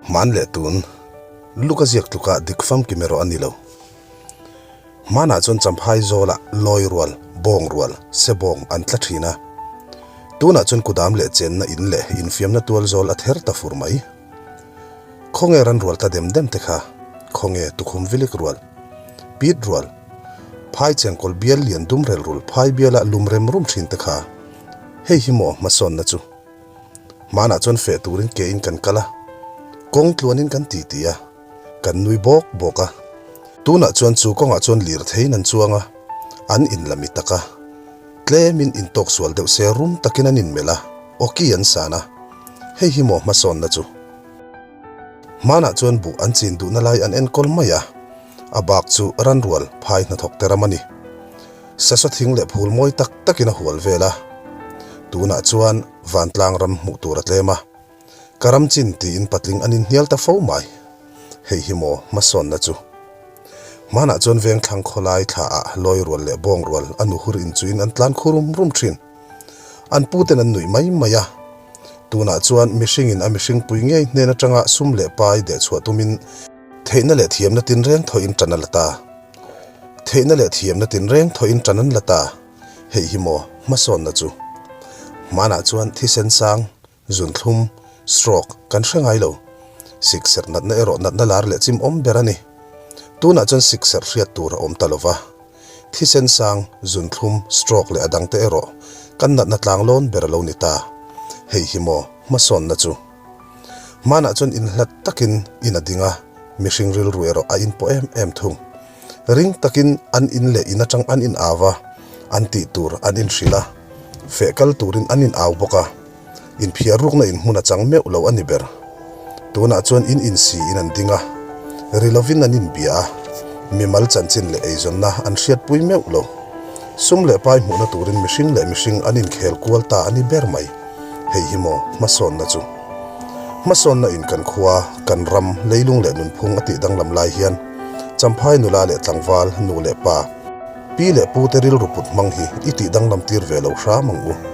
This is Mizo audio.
Hman leh tun, Luka ziak tlukah dik famkim erawh a ni lo. Hmanah chuan Champhai zawlah lawi rual, bawng rual, se bawng an tla thin a. Tunah chuan kudam leh chenna in leh infiamna tual zawl a ther ta fur mai. Khawnge ran rual ta dem dem te kha, khawnge tukhum vilik rual, pit rual, phai chengkawl bial lian dum rel rul phai biala lum rem rum thin te kha, hei hi maw hmasawnna chu. Hmanah chuan feh turin ke in kan kal a, kawng tluanin kan ti ti a, kan nui bawk bawk a. Tunah chuan chu kawngah chuan lirtheiin an chuang a, an inla mi tak a. Tlemin intawk sual deuh se rum takin an inmelh a, awki an san a. Hei hi maw hmasawnna chu? Hmanah chuan buh an chin duhna lai an enkawl mai a, a bak chu ranrual phai hnathawk te ram a ni. Sasaw thing leh phul mawi tak takin a hual vel a, tunah chuan vantlang ram hmuh tur a tlem a, ka ram chin tiin patling an inhnial ta fo mai. Hei hi maw hmasawnna chu? Hmanah chuan vengthlang khawlai thlaah lawi rual leh bawng rual a nuhur inchuin an tlan khu rum rum thin. An puten an nuih mai mai a. Tunah chuan mihringin a mihringpui ngei hnen atanga sum leh pai dehchhuah tumin theihna leh thiamna tinreng thawhin tan a la ta. Theihna leh thiamna tinreng thawhin tan an la ta. Hei hi maw hmasawnna chu? Hmanah chuan thisen sang Zunthlum, stroke, kan hre ngai lo. Sikserh natna erawh natna lar leh chim awm ber a ni. Tunah chuan sikserh hriat tur a awm ta lo va. Thisen sang, zunthlum, stroke leh a dangte erawh kan natna tlanglawn ber a lo ni ta. Hei hi maw hmasawnna chu? Hmanah chuan inhlat takin in a ding a, mihring rilru erawh a inpawh em em thung. Ring takin an in leh in atang an in au a, an tih tur an inhrilh a, feh kal turin an in au bawk a, inphiar rukna in hmun a chang meuh lo a ni ber. Tunah chuan in insi in an ding a, ri lovin an inbia a, mimal chanchin leh eizawnna an hriatpui meuh lo. Sum leh pai hmuhna turin mihring leh mihring an inkhel kual ta a ni ber mai. Hei hi maw hmasawnna chu? Hmasawnna in kan khua, kan ram, leilung leh nunphung a tih danglam lai hian Champhai nula leh tlangval, nu leh pa, pi leh pu te rilru put hmang hi i tih danglam tir ve lo hram ang u.